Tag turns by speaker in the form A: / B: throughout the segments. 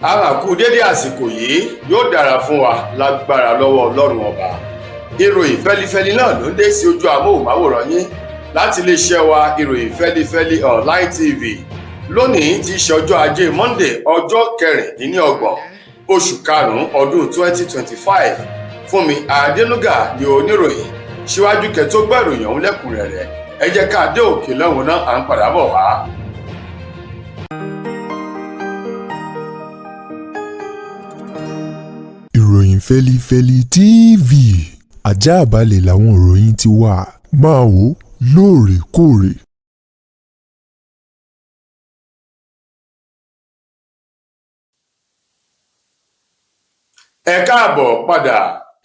A: A máa kú dédé àsìkò yìí, yóò dára fún wa lágbára lọ́wọ́ Ọlọ́run Ọba. Ìròyìn fẹ́lifẹ́li náà ló ń dé sí ojú amóhùnmáwòrán yín láti iléeṣẹ́ wa, Ìròyìn Fẹ́lifẹ́li Online TV. Lónìí tí í ṣe ọjọ́ Ajé Monday, ọjọ́ 26 oṣù karùn-ún ọdún 2025. Fúnmi Adénúgà ni oníròyìn. Síwájú kẹ́ tó gbọ́ ìròyìn ọ̀hún lẹ́kùnrẹ́rẹ́, ẹ jẹ́ ká dé òkè lọ́hùn náà, à ń padà bọ̀ wá.
B: Ìròyìn Fẹ́lifẹ́li TV, ajáàbalẹ̀ làwọn ìròyìn ti wà, máa wò lóòrèkóòrè.
A: Ẹ káàbọ̀ padà,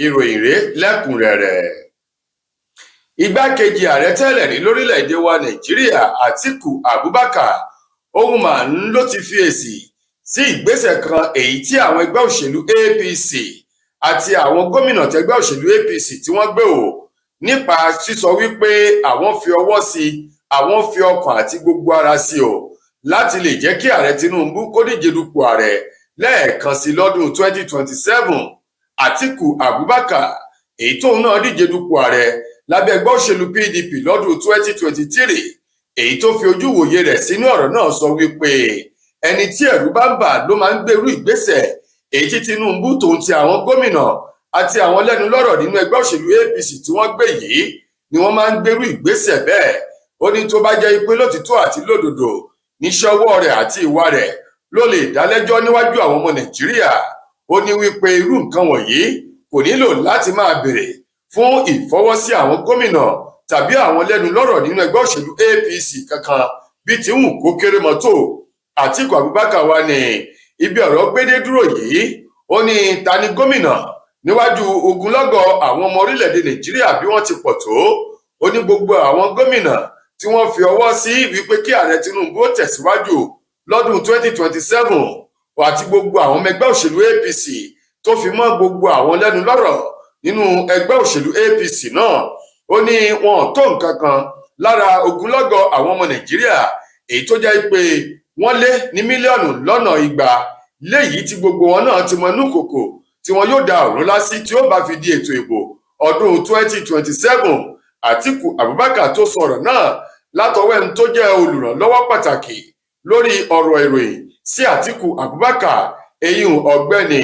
A: ìròyìn rèé lẹ́kùnrẹ́rẹ́. Igbákejì ààrẹ tẹ́lẹ̀ rí lórílẹ̀‐èdè wa Nàìjíríà, Àtíkù Abubakar, ohun mà ń ló ti fi èsì sí ìgbésẹ̀ kan èyí tí àwọn ẹgbẹ́ òṣèlú APC àti àwọn gómìnà tẹgbẹ́ òṣèlú APC tí wọ́n gbé wò nípa sísọ wípé àwọn fi ọwọ́ sí, àwọn fi ọkàn àti gbogbo ara sí o láti lè jẹ́ kí ààrẹ Tinubu kó díje dupò ààrẹ lẹ́ẹ̀kan sí lọ́dún 2027. Àtíkù Abubakar, èyí tóun náà díje dupò ààrẹ lábẹ́ ẹgbẹ́ òṣèlú PDP lọ́dún 2023, èyí tó fi ojú wòye rẹ̀ sínú ọ̀rọ̀ náà, sọ wípé ẹni tí ẹ̀rù bá ń bà ló máa ń gbèrú ìgbésẹ̀ èyí tí Tinubu tòun ti àwọn gómìnà àti àwọn lẹ́nu lọ́rọ̀ nínú ẹgbẹ́ òṣèlú APC tí wọ́n gbé yìí ni wọ́n máa ń gbèrú ìgbésẹ̀ bẹ́ẹ̀. Ó ní tó bá jẹ́ pé lótìtọ́ àti lódodo níṣẹ́ ọwọ́ rẹ̀ àti ìwà rẹ̀ ló lè dálẹ́jọ́ níwájú àwọn ọmọ Nàìjíríà, ó ní wípé irú nǹkan wọ̀nyí kò nílò láti máa béèrè fún ìfọwọ́sí àwọn gómìnà tàbí àwọn lẹ́nu lọ́rọ̀ nínú ẹgbẹ́ òṣèlú APC kankan bí ti ń wù kó kéré mọ́tò. Àtíkù Abubakar wà ní ibi ọ̀rọ̀ gbédé dúró yìí, ó ní ta ni gómìnà níwájú ogunlọ́gọ̀ àwọn ọmọ orílẹ̀-èdè Nàìjíríà bí wọ́n ti pọ̀ tó? Ó ní gbogbo àwọn gómìnà tí wọ́n fi ọwọ́ sí wípé kí ààrẹ Tinubu ó tẹ̀síwájú lọ́dún 2027 àti gbogbo àwọn ọmọ ẹgbẹ́ òṣèlú APC tó fi mọ́ gbogbo àwọn lẹ́nu lọ́rọ̀ nínú ẹgbẹ́ òṣèlú APC náà, ó ní wọn ò tó nǹkan kan lára ogunlọ́gọ̀ àwọn ọmọ Nàìjíríà èyí tó jẹ́ pé wọ́n lé ní mílíọ̀nù lọ́nà 200, léyìí tí gbogbo wọn náà ti mọ inú kòkò tí wọn yóò da ọ̀run lásì tí ó bá fi di ètò ìbò ọdún 2027. Àtíkù Abubakar tó sọ̀rọ̀ náà látọwọ́ ẹni tó jẹ́ olùrànlọ́wọ́ pàtàkì lórí ọ̀rọ̀ ìròyìn sí Àtíkù Abubakar, eyín ọ̀gbẹ́ni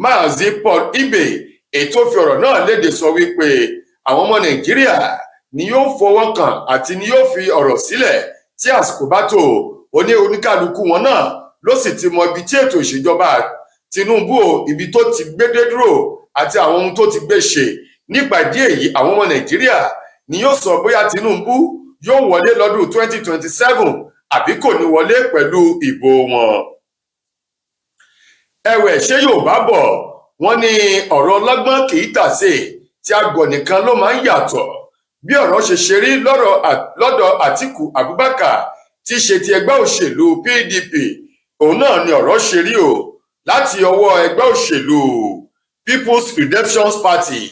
A: Maazi Paul Ibe, ètò fi ọ̀rọ̀ náà léde, sọ wípé àwọn ọmọ Nàìjíríà ni yóò fọwọ́ kàn àti ni yóò fi ọ̀rọ̀ sílẹ̀ tí àsìkò bá tó. Ó ní oníkálukú wọn náà ló sì ti mọ ibi tí ètò ìṣèjọba Tinubu o, ibi tó ti gbédé dúró àti àwọn ohun tó ti gbé ṣe. Nípa ìdí èyí, àwọn ọmọ Nàìjíríà ni yóò sọ bóyá Tinubu yóò wọlé lọ́dún 2027 àbí kò ní wọlé pẹ̀lú ìbò wọn. Ẹ̀wẹ̀, ṣé Yorùbá bọ̀ wọ́n ní ọ̀rọ̀ ọlọ́gbọ́n kì í tàsé, tí àgọ̀ nìkan ló máa ń yàtọ̀. Bí ọ̀rọ̀ ṣe ṣe rí lọ́dọ̀ Àtíkù Abubakar tí ṣe ti ẹgbẹ́ òṣèlú PDP, òun náà ni ọ̀rọ̀ ṣe rí o láti ọwọ́ ẹgbẹ́ òṣèlú People's Redemption Party,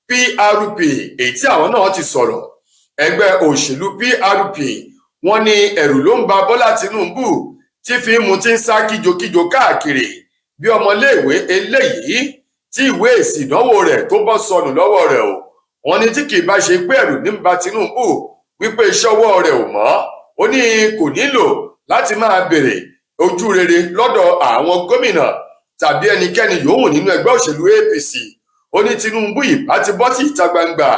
A: PRP, èyí tí àwọn náà ti sọ̀rọ̀. Ẹgbẹ́ òṣèlú PRP, wọ́n ní ẹ̀rù ló ń ba Bọ́lá Tinubu tí fi ń mu tí ń sá kíjokíjo káàkiri bí ọmọléèwé eléyìí tí ìwé èsì ìdánwò rẹ̀ tó bọ́ sọnù lọ́wọ́ rẹ̀ o. Wọ́n ní tí kì í bá ṣe pé ẹ̀rù ní ba Tinubu wípé iṣẹ́ ọwọ́ rẹ̀ ò mọ́, ó ní kò nílò láti máa béèrè ojú rere lọ́dọ̀ àwọn gómìnà tàbí ẹnikẹ́ni yòówù nínú ẹgbẹ́ òṣèlú APC. Ó ní Tinubu ìbá ti bọ́ sí ìta gbangba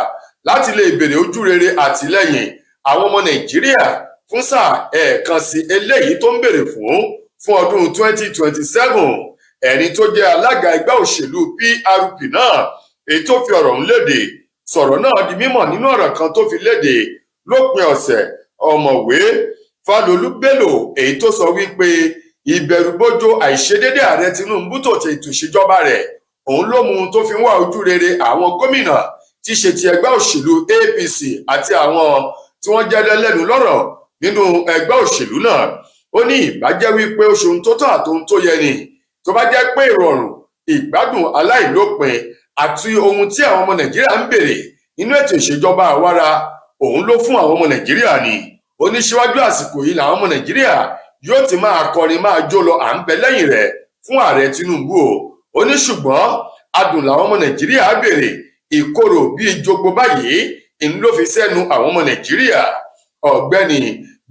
A: láti lè béèrè ojú rere àtìlẹ́yìn àwọn ọmọ Nàìjíríà fún sáà ẹ̀ẹ̀kan sí eléyìí tó ń béèrè fún ọdún 2027. Ẹni tó jẹ́ alága ẹgbẹ́ òṣèlú PRP náà, èyí tó fi ọ̀rọ̀ ń léde, sọ̀rọ̀ náà di mímọ̀ nínú ọ̀rọ̀ kan tó fi léde lópin ọ̀sẹ̀, ọ̀mọ̀wé Fálolú Bello, èyí tó sọ wípé ìbẹ̀rùbojo àìṣedédé ààrẹ Tinubu tó ti ètò ìṣèjọba rẹ̀ òun ló mú tó fi ń wá ojú rere àwọn gómìnà tí ṣe ti ẹgbẹ́ òṣèlú APC àti àwọn tí wọ́n jẹ́ lẹ́lẹ́nu lọ́rọ̀ nínú ẹgbẹ́ òṣèlú náà. Ó ní ìbá jẹ́ wípé ó ṣe ohun tó tọ́ àtohun tó yẹ ni, tó bá jẹ́ pé ìrọ̀rùn, ìgbádùn aláìlópin àti ohun tí àwọn ọmọ Nàìjíríà ń béèrè nínú ètò ìṣèjọba àwara òun ló fún àwọn ọmọ Nàìjíríà ni, ó ní síwájú àsìkò yìí làwọn ọmọ Nàìjíríà yóò ti máa kọrin máa jó lọ, à ń bẹ lẹ́yìn rẹ̀ Fún ààrẹ Tinubu o, ó ní ṣùgbọ́n adùn làwọn ọmọ Nàìjíríà béèrè, ìkorò bíi jogbo báyìí ń ló fi sẹ́nu àwọn ọmọ Nàìjíríà. Ọ̀gbẹ́ni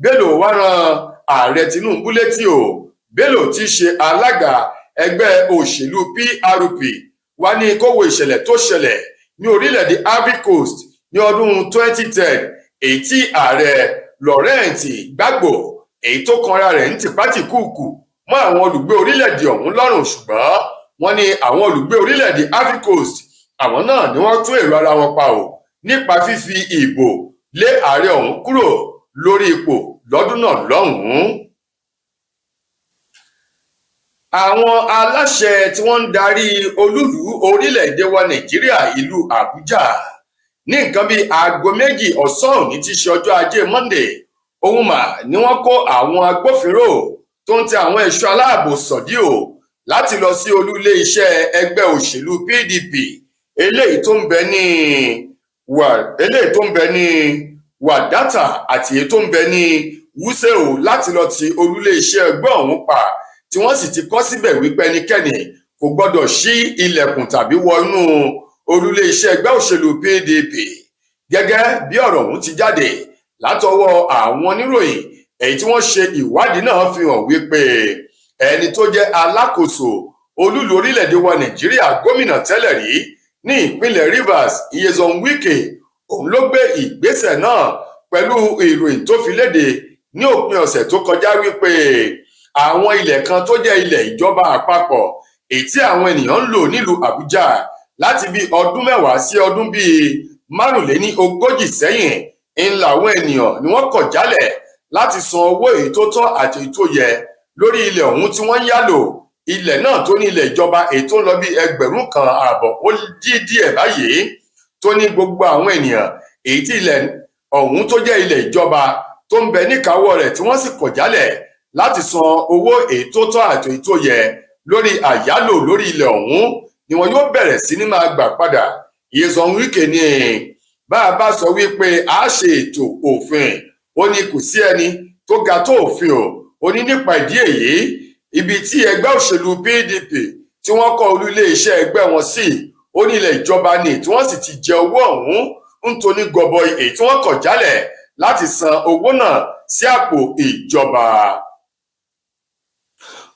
A: Bello wá rán ààrẹ Tinubu létí o. Bello tí í ṣe alága ẹgbẹ́ òṣèlú PRP wá ní kó wo ìṣẹ̀lẹ̀ tó ṣẹlẹ̀ ní orílẹ̀-èdè Ivory Coast ní ọdún 2010, èyí tí ààrẹ Laurent Gbagbo, èyí tó kanra rẹ̀ ní tìpátìkúùkù mọ́ àwọn olùgbé orílẹ̀-èdè ọ̀hún lọ́rùn. Ṣùgbọ́n wọ́n ní àwọn olùgbé orílẹ̀-èdè Ivory Coast, àwọn náà ni wọ́n tún èrò ara wọn pa o nípa fífi ìbò lé ààrẹ ọ̀hún kúrò lórí ipò lọ́dún náà lọ́hùn-ún. Àwọn aláṣẹ tí wọ́n ń darí olúùlú orílẹ̀-èdè wa Nàìjíríà, ìlú Àbújá, ní nǹkan bíi aago 2 ọ̀sán òní tí í ṣe ọjọ́ Ajé Monday, ohun mà ní wọ́n kó àwọn agbófinró tó ń tẹ àwọn ẹ̀ṣọ́ aláàbò sọ̀dí o láti lọ sí olú ilé-iṣẹ́ ẹgbẹ́ òṣèlú PDP eléyìí tó ń bẹ ní Wàdátà àti èyí tó ń bẹ ní Wuse o, láti lọ ti olú ilé-iṣẹ́ ẹgbẹ́ ọ̀hún pa, tí wọ́n sì ti kọ síbẹ̀ wípé ẹnikẹ́ni kò gbọ́dọ̀ ṣí ilẹ̀kùn tàbí wọ inú olú ilé-iṣẹ́ ẹgbẹ́ òṣèlú PDP. Gẹ́gẹ́ bí ọ̀rọ̀ ọ̀hún ti jáde látọwọ́ àwọn oníròyìn èyí tí wọ́n ṣe ìwádìí náà fi hàn wípé ẹni tó jẹ́ alákòóso olúlu orílẹ̀-èdè wa Nàìjíríà, gómìnà tẹ́lẹ̀ rí ní ìpínlẹ̀ Rivers, Nyesom Wike, òun ló gbé ìgbésẹ̀ náà pẹ̀lú ìròyìn tó fi léde ní òpin ọ̀sẹ̀ tó kọjá wípé àwọn ilẹ̀ kan tó jẹ́ ilẹ̀ ìjọba àpapọ̀, èyí tí àwọn ènìyàn ń lò nílùú Àbújá láti bí ọdún 10 sí ọdún bíi 45 sẹ́yìn, ń làwọn ènìyàn ni wọ́n kọ̀ jálẹ̀ láti san owó èyí tó tọ́ àti èyí tó yẹ lórí ilẹ̀ ọ̀hún tí wọ́n ń yá lò. Ilẹ̀ náà tó ní ilẹ̀ ìjọba, èyí tó ń lọ bí 1,500 ó dín díẹ̀ báyìí, tó ní gbogbo àwọn ènìyàn èyí tí ilẹ̀ ọ̀hún tó jẹ́ ilẹ̀ ìjọba tó ń bẹ níkàáwọ́ rẹ̀, tí wọ́n sì kọ̀ jálẹ̀ láti san owó èyí tó tọ́ àti èyí tó yẹ lórí àyálò lórí ilẹ̀ ọ̀hún, ni wọn yóò bẹ̀rẹ̀ sí ní máa gbà padà. Nyesom Wike ní bá a bá sọ wípé a ṣe ètò òfin, ó ní kò sí ẹni tó ga tó òfin o. Ó ní nípa ìdí èyí, ibi tí ẹgbẹ́ òṣèlú PDP tí wọ́n kọ́ olú iléeṣẹ́ ẹgbẹ́ wọn sí, ó ní ilẹ̀ ìjọba ni, tí wọ́n sì ti jẹ owó ọ̀hún nítorí gọbọi èyí tí wọ́n kọ̀ jálẹ̀ láti san owó náà sí àpò ìjọba.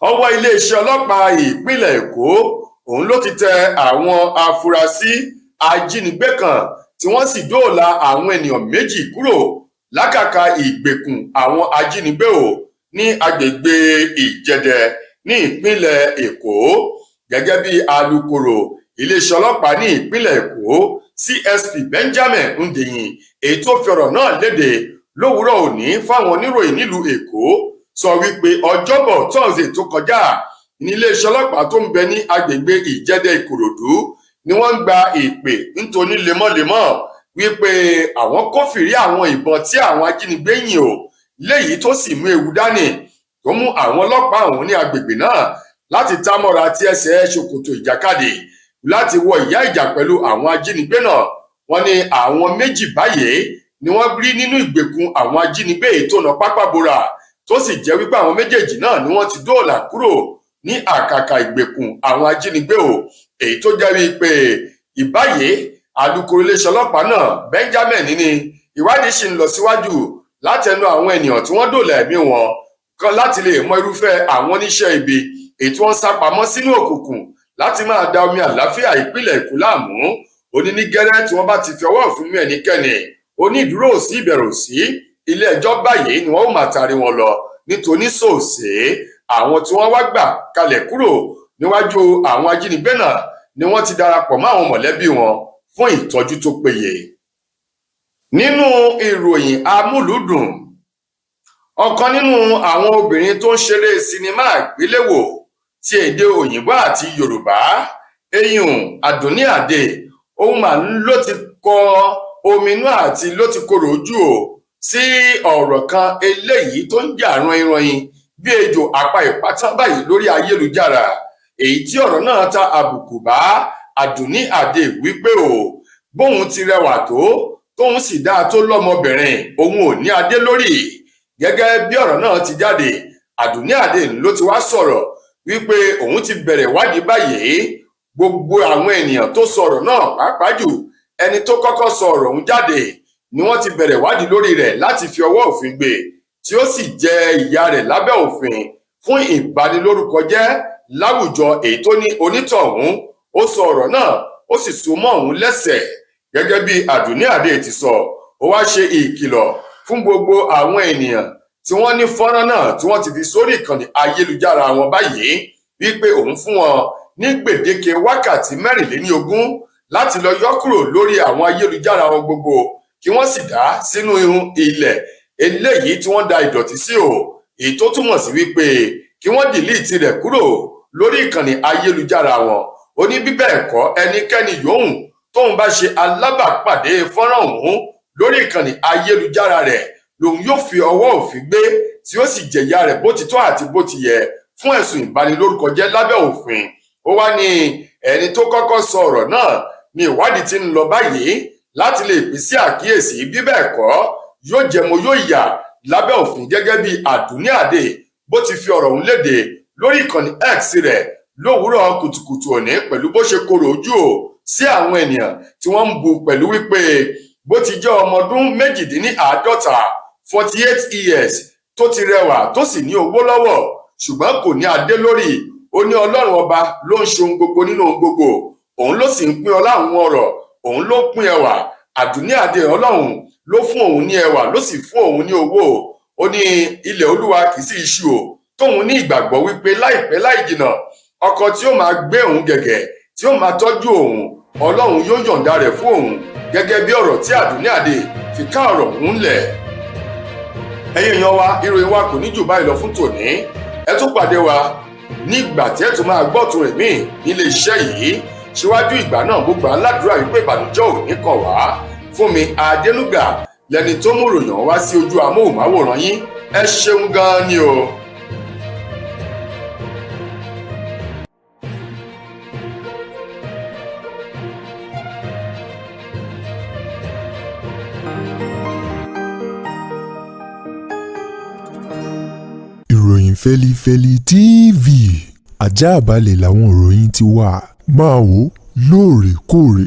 A: Ọwọ́ iléeṣẹ́ ọlọ́pàá ìpínlẹ̀ Èkó òun ló ti tẹ àwọn afurasí ajínigbé kan, tí wọ́n sì dóòlà àwọn ènìyàn 2 kúrò lákàkà ìgbèkùn àwọn ajínigbé o ní agbègbè Ìjẹdẹ ní ìpínlẹ̀ Èkó. Gẹ́gẹ́ bí alūkkóró iléeṣẹ́ ọlọ́pàá ní ìpínlẹ̀ Èkó, CSP Benjamin Hundeyin, èyí tó fi ọ̀rọ̀ náà léde lówùúrọ̀ òní fáwọn oníròyìn nílùú Èkó, sọ wípé Ọjọ́bọ̀ Thursday tó kọjá ní iléeṣẹ́ ọlọ́pàá tó ń bẹ ní agbègbè Ìjẹdẹ, Ìkòròdú, ni wọ́n ń gba ìpè nítorí lemọ́lemọ́ wípé àwọn kófìrí àwọn ìbọn tí àwọn ajínigbé yìn o, léyìí tó sì mú ewu dání, tó mú àwọn ọlọ́pàá ọ̀hún ní agbègbè náà láti tá mọ́ra tí ẹsẹ̀ ṣòkòtò ìjàkadì láti wọ ìyá ìjà pẹ̀lú àwọn ajínigbé náà. Wọ́n ní àwọn 2 báyìí ni wọ́n rí nínú ìgbèkùn àwọn ajínigbé èyí tó nà pápá bora, tó sì jẹ́ wípé àwọn méjèèjì náà ni wọ́n ti dóòlà kúrò ní àkàkà ìgbèkùn àwọn ajínigbé o, èyí tó jẹ́ wípé ìbáyìí alūkkóró iléeṣẹ́ ọlọ́pàá náà Benjamin ní ìwádìí ṣì ń lọ síwájú látẹnu àwọn ènìyàn tí wọ́n dóòlà ẹ̀mí wọn kan láti lè mọ irúfẹ́ àwọn oníṣẹ́ ibi èyí tí wọ́n sá pamọ́ sínú òkùnkùn láti máa da omi àlàáfíà ìpínlẹ̀ Èkó láàmú. Ó ní ní gẹ́rẹ́ tí wọ́n bá ti fi ọwọ́ òfin mú ẹnikẹ́ni, ó ní ìdúró sí ìbẹ̀rù sí ilé ẹjọ́ báyìí ni wọ́n ó máa taari wọn lọ nítorí sòsè. Àwọn tí wọ́n wá gbà kalẹ̀ kúrò níwájú àwọn ajínigbé náà ni wọ́n ti darapọ̀ mọ́ àwọn mọ̀lẹ́bí wọn fún ìtọ́jú tó péye. Nínú ìròyìn amúlùúdùn, ọ̀kan nínú àwọn obìnrin tó ń ṣeré sinimá àgbéléwò ti èdè òyìnbó àti Yorùbá, eyín Àdùnní Adé, òun mà ló ti kọ ominú àti ló ti korò ojú o sí ọ̀rọ̀ kan eléyìí tó ń jà ranyìnranyìn bí ejò àpá ìpátá báyìí lórí ayélujára, èyí tí ọ̀rọ̀ náà ta àbùkù bá Àdùnní Adé wípé o bóun ti rẹwà tó, tóun sì dáa tó lọ́mọbìnrin, òun ò ní adé lórí. Gẹ́gẹ́ bí ọ̀rọ̀ náà ti jáde, Àdùnní Adé ló ti wá sọ̀rọ̀ Wípé òun ti bẹ̀rẹ̀ ìwádìí báyìí. Gbogbo àwọn ènìyàn tó sọ̀rọ̀ náà, pàápàá jù ẹni tó kọ́kọ́ sọ ọ̀rọ̀ ọ̀hún jáde, ni wọ́n ti bẹ̀rẹ̀ ìwádìí lórí rẹ̀ láti fi ọwọ́ òfin gbé, tí ó sì jẹ ìyà rẹ̀ lábẹ́ òfin fún ìbanilórúkọjẹ́ láwùjọ, èyí tó ní onítọ̀hún ó sọ ọ̀rọ̀ náà, ó sì so mọ́ òun lẹ́sẹ̀. Gẹ́gẹ́ bí Àdùnní Adé ti sọ, ó wá ṣe ìkìlọ̀ fún gbogbo àwọn ènìyàn tí wọ́n ní fọ́nrán náà tí wọ́n ti fi sórí ìkànnì ayélujára wọn báyìí wípé òun fún wọn ní gbèdéke wákàtí 24 láti lọ yọ kúrò lórí àwọn ayélujára wọn gbogbo, kí wọ́n sì dá sínú ilẹ̀ eléyìí tí wọ́n da ìdọ̀tí sí o, èyí tó túmọ̀ sí wípé kí wọ́n delete rẹ̀ kúrò lórí ìkànnì ayélujára wọn. Ó ní bí bẹ́ẹ̀ kọ́, ẹnikẹ́ni yòówù tóun bá ṣe alábàápàdé fọ́nrán ọ̀hún lórí ìkànnì ayélujára rẹ̀ lòun yóò fi ọwọ́ òfin gbé, tí ó sì jẹ̀yà rẹ̀ bó ti tọ́ àti bó ti yẹ fún ẹ̀sùn ìbanilórúkọjẹ́ lábẹ́ òfin. Ó wá ní ẹni tó kọ́kọ́ sọ ọ̀rọ̀ náà ní ìwádìí tí ń lọ báyìí láti lè pín sí àkíyèsí, bí bẹ́ẹ̀ kọ́ yóò jẹmo yóò yà lábẹ́ òfin, gẹ́gẹ́ bí Àdùnní Adé bó ti fi ọ̀rọ̀ ọ̀hún léde lórí ìkànnì X rẹ̀ lówùúrọ̀ kùtùkùtù òní, pẹ̀lú bó ṣe korò ojú ò sí àwọn ènìyàn tí wọ́n ń bu pẹ̀lú wípé bó ti jẹ́ ọmọ ọdún 48, 48 years, tó ti rẹwà, tó sì ní owó lọ́wọ́, ṣùgbọ́n kò ní adé lórí. Ó ní Ọlọ́run Ọba ló ń ṣe ohun gbogbo nínú ohun gbogbo, òun ló sì ń pín ọlá, òun ọrọ̀, òun ló pín ẹwà. Àdùnní Adé, Ọlọ́run ló fún òun ní ẹwà, ló sì fún òun ní owó. Ó ní ilẹ̀ Olúwa kì í sì ṣú o, tóun ní ìgbàgbọ́ wípé láìpẹ́ láì jìnà, ọkọ tí ó máa gbé òun gẹ̀gẹ̀, tí ó máa tọ́jú òun, Ọlọ́run yóò yọ̀ǹda rẹ̀ fún òun, gẹ́gẹ́ bí ọ̀rọ̀ tí Àdùnní Adé fi ká ọ̀rọ̀ òun lẹ̀. Ẹ̀yin èèyàn wa, ìròyìn wa kò ní jù báyìí lọ fún tòní. Ẹ tún pàdé wa nígbà tí ẹ tún máa gbọ́ tún rẹ̀ míì nílé iṣẹ́ yìí. Síwájú ìgbà náà, gbogbo aládùúrà wípé ìbànújẹ́ ò ní kàn wá. Fún mi Adénúgà lẹni tó mú ròyìn wá sí ojú amóhùnmáwòrán yín. Ẹ ṣeun gan-an ni o.
B: Ìròyìn Fẹ́lifẹ́li TV, ajáàbalẹ̀ làwọn ìròyìn ti wà. Máa wò lóòrèkóòrè.